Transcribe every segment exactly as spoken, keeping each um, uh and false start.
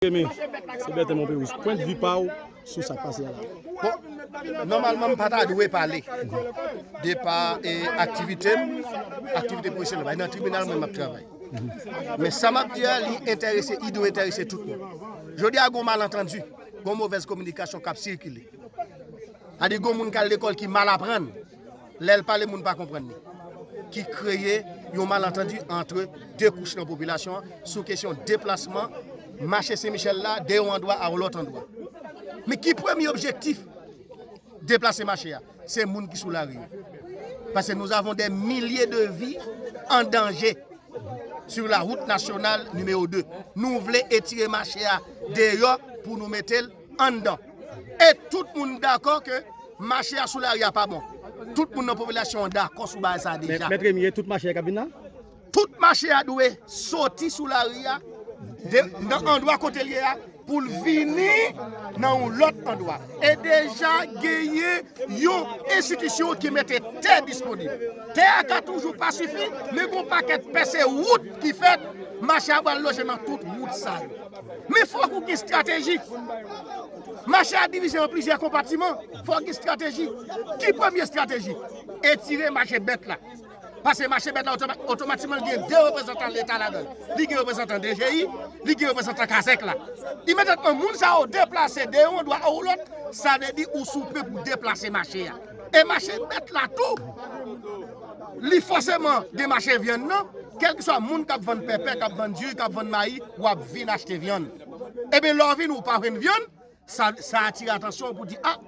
Remy, se Bertin Monpewis. Pwennvi pa w sou sa k pase a la. Bon, nòmalman, m pa ta dwe pale de pa e aktivite m, aktivite pwofesyonèl, bay nan tribinal mwen m ap travay. Men sa m ap di a, li enterese, li dwe enterese tout moun. Jodi a, gon malantandi, gon movèz kominikasyon k ap sikile. Sa di gon moun k al lekòl ki mal aprann, lè l pale moun pa konprann li, ki kreye yon malantandi antre de kouch nan popilasyon an sou kesyon deplasman mache Sen Michèl la de yon andwa a yon lòt andwa. Men ki premye objektif deplase mache a? Se moun ki sou lari yo. Paske nous avons des milliers de vies en danger sur la route nationale numéro deux. Nou vle etire mache a deyò pou nou mete l anndan. E tout moun dakò ke mache a sou lari a pa bon. Tout moun nan popilasyon an dakò sou bagay sa a deja. Mèt Remy, e tout mache a k ap vin la? Tout mache a dwe soti sou lari a, de, nan andwa kote l ye a, pou l vini nan yon lòt andwa. E deja genyen yon enstitisyon ki mete tè disponib. Tè a ka toujou pa sifi, men gon pakèt pèse wout ki fèt, mache a pral lonje nan tout wout sa yo. Men fòk ou gen estrateji. Mache a divize an plizyè konpatiman, fòk gen estrateji. Ki premye estrateji? Etire mache bèt la. Paske mache bèt la otoma-, otomatikman li gen de reprezantan Leta ladan l. Li gen reprezantan D G I, li gen reprezantan kazèk la. Imedyatman, moun sa yo deplase de yon andwa a yon lòt, sa vle di ou soupe pou deplase mache a. E mache bèt la tou, li fòseman gen mache vyann nan, kèlkeswa moun k ap vann pèpè, k ap vann diri, k ap vann mayi, w ap vin achte vyann. Ebyen, lè w vini, ou pa jwenn vyann, sa, sa atire atansyon pou di, a,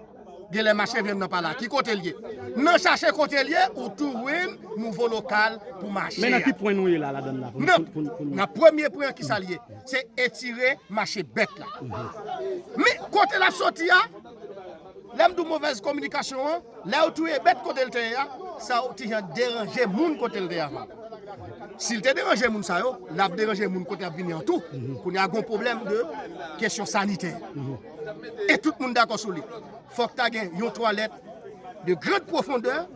genlè mache vyann nan pa la. Ki kote l ye? Nan chache kote l ye, ou tou jwenn nouvo lokal pou mache a. Men nan ki pwen nou ye la, ladann la? Pou, nan, pou, pou, pou nou, nan premye pwen an, ki sa l ye? Se etire mache bèt la. Men kote l ap soti a, lè m di w movèz kominikasyon an, lè yo touye bèt kote l te ye a, sa yon ti jan deranje moun kote l te ye avan. Si l te deranje moun sa yo, l ap deranje moun kote y ap vini an tou. Kounye a gon pwoblèm de kesyon sanitè. E tout moun dakò sou li. Fòk ta gen yon twalèt de grande profondeur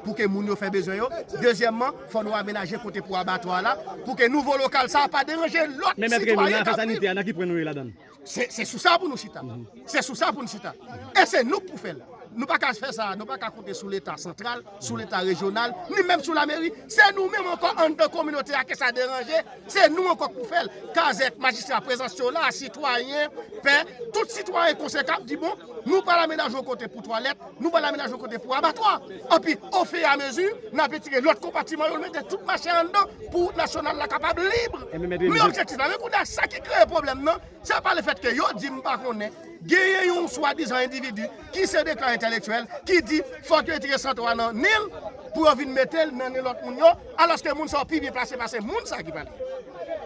pou ke moun yo fè bezwen yo. Dezyèmman, fò nou amenaje kote pou abatwa la, pou ke nouvo lokal sa a pa deranje lòt sitwayen k ap viv. Men Mèt Remy, nan afè sanitè a, nan ki pwen nou ye ladann? Se, se sou sa pou nou chita. Se sou sa pou nou chita. E se nou k pou fè l. Nou pa ka fè sa, nou pa ka konte sou Leta santral, sou Leta rejyonal, ni menm sou lameri. Se nou menm ankò anndan kominote a ke sa deranje. Se nou ankò k pou fè l. Kazèk, majistra, prezans yo la, sitwayen, pè, tout sitwayen konsekan ap di, bon, nou pral amenaje yon kote pou twalèt, nou pral amenaje yon kote pou abatwa. Anpi, ofiramezi, n ap etire lòt konpatiman yo, mete tout mache anndan pou nasyonal la kapab lib. Men objektif la, men kounye a, sa ki kreye pwoblèm nan, se pa lefètke yo di m pa konnen, genyen yon swadizan endividi ki se deklare entèlektyèl, ki di fòk yo retire Santo a nan nen l pou yo vin mete l nan nen lòt moun yo, alòske moun sa yo pi byen plase pase moun sa ki pale.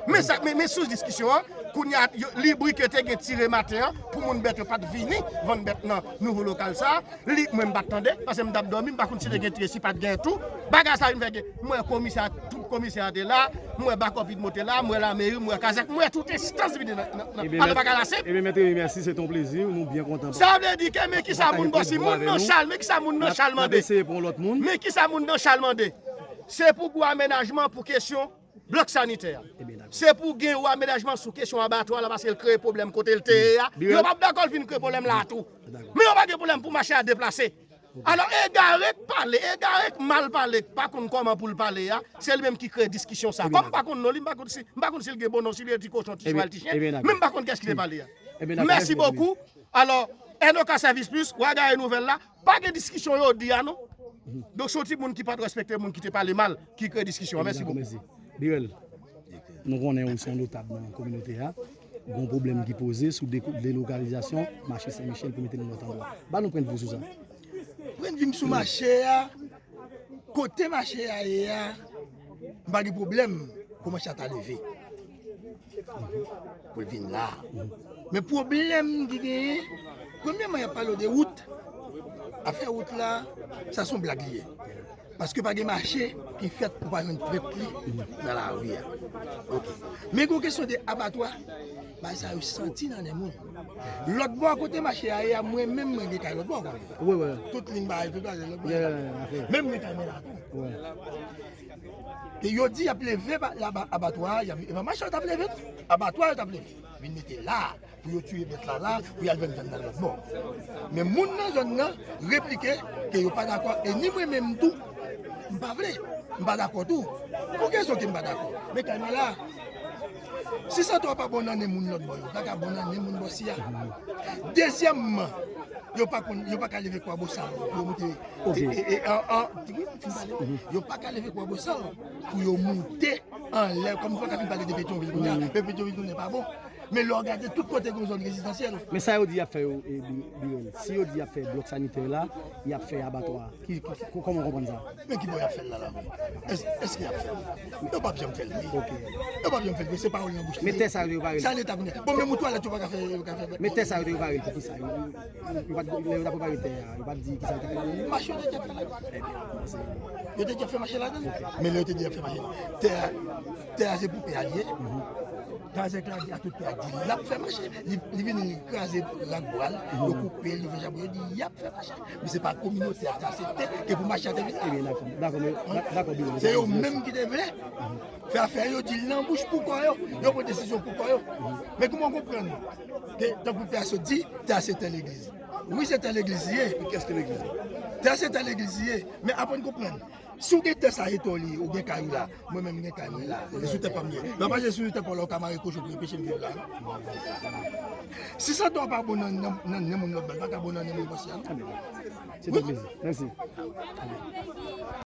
Men sa, men, men sous diskisyon an, kounye a, yo, li bri ke te gen tire maten an, pou moun bèt yo pa t vini vann bèt nan nouvo lokal sa a, li, mwen m pa t tande, paske m t ap dòmi, m pa konn si te gen tire, si pa t gen tou. Bagay sa vin fè gen, m wè komisè, tout komisè a te la, m wè bakòp UDMO te la, m wè lameri, m wè kazèk, m wè tout enstans vini nan, nan, nan, alò bagay la senp. Ebyen, Mèt Remy, mèsi, se te yon plezi, nou byen kontan. Sa vle di ke men kisa moun bò si moun nan Chal, men kisa moun nan Chal mande. Men kisa moun nan Chal mande. Se pou gwo amenajman pou kesyon blòk sanitè a. Se pou gen yon amenajman sou kesyon abatwa la, paske l kreye pwoblèm kote l te ye a. Yo p ap dakò l vin kreye pwoblèm la a tou. Men yo pa gen pwoblèm pou mache a deplase. Alò, egare k pale, egare k mal pale, k pa konn kòman pou l pale a, se li menm ki kreye diskisyon sa. Kòm m pa konn non li, m pa konn si, m pa konn si l gen bon non, si li se ti kochon, ti chwal, ti chen, men m pa konn kiyès ki te pale a. Mèsi bokou. Alò, N O K Service Plus, w a gade nouvèl la, pa gen diskisyon yo di a non. Donk, se yon ti moun ki pa t respekte moun ki te pale mal, ki kreye diskisyon an. Mèsi bokou. Birel, nou konnen ou se yon notab nan kominote a. Gon pwoblèm ki poze sou de-, delokalizasyon mache Sen Michèl pou mete l nan lòt andwa. Ba nou pwennvi w sou sa. Pwennvi m sou mache a, kote mache a ye a, m pa gen pwoblèm pou mache a ta leve. Pou l vin la. Men pwoblèm ki genyen, premyèman, y ap pale w de wout. Afè wout la, sa se yon blag li ye. Paske pa gen mache ki fèt pou pa jwenn prèt li nan lari a. Ok. Men gen yon kesyon de abatwa, bagay sa yo santi nan nen moun. Lòt bò a kote mache a ye a, mwen menm mwen gen kay lòt bò a kote. Wi, wi. Tout liy bagay, tout bagay lòt bò a. Menm mwen gen kay mwen la tou. Wi. E yo di y ap leve ba-, laba-, abatwa a, y ap, e pa mache yo t ap leve, abatwa yo t ap leve. Vin mete la, pou yo tiye bèt la la, pou y al vann vyann nan lòt bò. Men moun nan zòn nan replike ke yo pa dakò, e ni mwen menm tou, m pa vle, m pa dakò tou. Pou ki rezon ke m pa dakò? Men kay mwen la, si santwa pa bon nan nen moun lòt bò, yo pa ka bon nan nen moun bò si a. Dezyèmman, yo pa konn, yo pa ka leve kwa bosal pou yo moute. Ok. E, e, e, an, an, yo pa ka leve kwa bosal pou yo moute anlè, kòm nou pa ka fin pale de Petyonvil kounye a, men Petyonvil kounye a pa bon. Men lè w gade tout kote gen zòn rezidansyèl. Men sa yo di y ap fè yo, e, Bi-, Birèl, si yo di y ap fè blòk sanitè la, y ap fè abatwa. Ki, ki, ki, kòman w konprann sa? Men ki bò y ap fè l la, la menm? Èske, èske y ap fè l? Yo p ap janm fè l vre. Ok. Yo p ap janm fè l vre, se pawòl nan bouch li ye. Men tè sa yo te prepare l. Sa leta konnen. Bon, menm ou twalèt yo pa ka fè, yo ka fè. Men tè sa yo te prepare l pou ki sa? Yo, yo, yo pa t, lè yo t ap prepare tè a, yo pa t di ki sa yo t ap fè? Mache yo te dwe fè la. Yo te dwe fè mache ladan l. Men lè yo te dwe fè mache, tè a, tè a se pou pè a li ye. Tè a se kladi a tout pè a di l ap fè mache. Li, li vini, li kraze rak bwa l, yo koupe l, yo fè chabon, yo di y ap fè mache. Men se pa kominote a te aksepte ke pou mache a te vin la. Ebyen, dakò, dakò, men, da-, dakò, Billy, se yo menm ki te vle fè afè yo, di l nan bouch pou kò yo, yo pran desizyon pou kò yo. Men kòman w konprann ke, tankou pè a sot di, tè a se tè legliz. Wi, se tè legliz li ye. Men kiyès ki legliz la? Tè a se tè legliz li ye. Men aprann konprann. Si w gen tè sa, e tè w li ye, ou gen kay ou la, mwen menm m gen kay mwen la, e sou tè pa m li ye. Lè w mache sou tè pa w la, ou ka mare kochon pou yo peche m viv la, non? Si santwa pa bon nan, nan, nan nen moun lòt bò, l pa ka bon nan nen moun bò si a, non? Se te plezi. Mèsi.